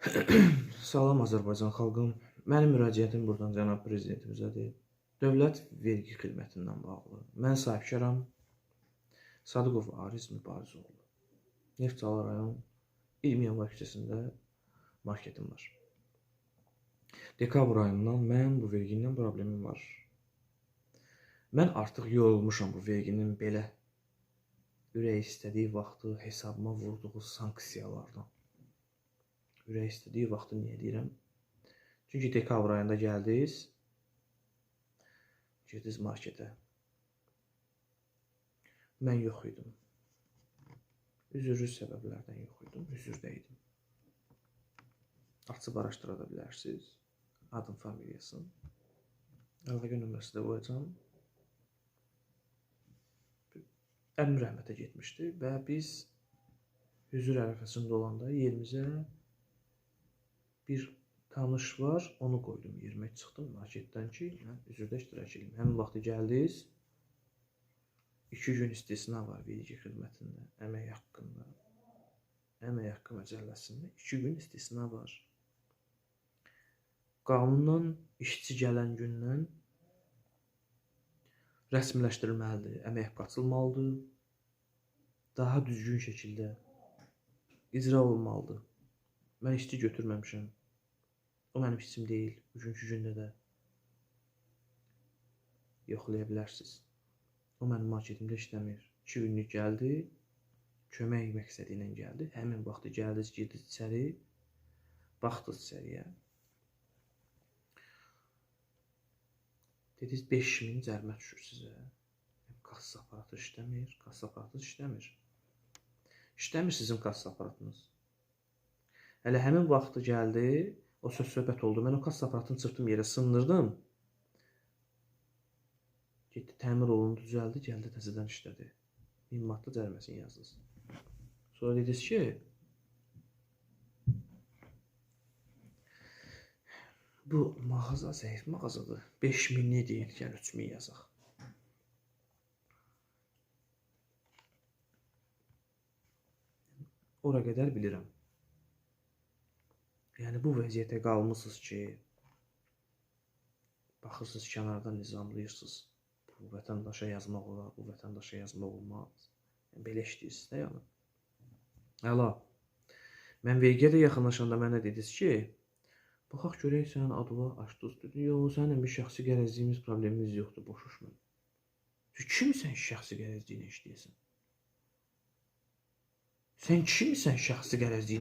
Salam Azərbaycan xalqım. Mənim müraciətim buradan cənab prezidentimizədir. Dövlət vergi xidmətindən bağlı. Mən sahibkaram. Sadıqov Ariz Mübarizoğlu. Neftçala rayon 20 yanvar küçəsində marketim var. Dekabr ayından mən bu vergi ilə problemim var. Mən artıq yorulmuşam bu verginin belə ürək istədiyi vaxtı hesabıma vurduğu sanksiyalardan. Ürək istədiyi vaxtı niyə deyirəm? Çünki dekabr ayında gəldiniz, girdiniz marketə. Mən yox idim. Üzürlü səbəblərdən yox idim, hüzurda idim. Açıb araşdıra da bilərsiniz. Adım, familiyasını. Əlaqə nömrəsi də qoyacağam. Əmim rəhmətə getmişdi və biz hüzur ərəfəsində olanda yerimizə bir tanış var, onu qoydum yerimə, çıxdım marketdən ki, mən hüzurda iştirak edeyim. Həmin vaxtı gəldiniz, 2 gün istisna var vergi xidmətində, əmək haqqında, əmək haqqı məcəlləsində 2 gün istisna var. Qanunla işçi gələn gündən rəsmiləşdirilməlidir, əmək haqqı açılmalıdır, daha düzgün şəkildə icra olunmalıdır. Mən işçi götürməmişəm. O mənim işçim deyil. Bugünkü gündə də yoxlaya bilərsiniz. O mənim marketimdə işləmir. 2 günlük gəldi, kömək məqsədi ilə gəldi. Həmin vaxtı gəldiniz, girdiniz içəri, baxdınız içəriyə. Dediniz 5000 cərimə düşür sizə. Kassa aparatı işləmir, kassa aparatı işləmir. İşləmir sizin kassa aparatınız. Hələ həmin vaxtı gəldi, o söz söhbət oldu. Mən o kassa aparatını çırpdım yerə, sındırdım. Getdi, təmir olundu, düzəldi, gəldi, təzədən işlədi. 1000 manatlı cəriməsini yazdınız. Sonra dediniz ki, bu mağaza zəif mağazadır. 5000-li deyil, gəl 3000 yazaq. Ora qədər bilirəm. Yəni, bu vəziyyətə qalmısınız ki, baxırsınız, kənardan nizamlayırsınız. Bu vətəndaşa yazmaq olar, bu vətəndaşa yazmaq olmaz. Yəni, belə işləyirsiniz də, yəni. Əla, mən vergiyə də yaxınlaşanda mənə dediniz ki, baxaq görək sənin adına açdınız. Dedim, yox, səninlə bir şəxsi qərəzliyimiz, problemimiz yoxdur, boşuş mən. Kimsən şəxsi qərəzliyinə işləyəsən? Sən kimsən şəxsi qərəzliyinə?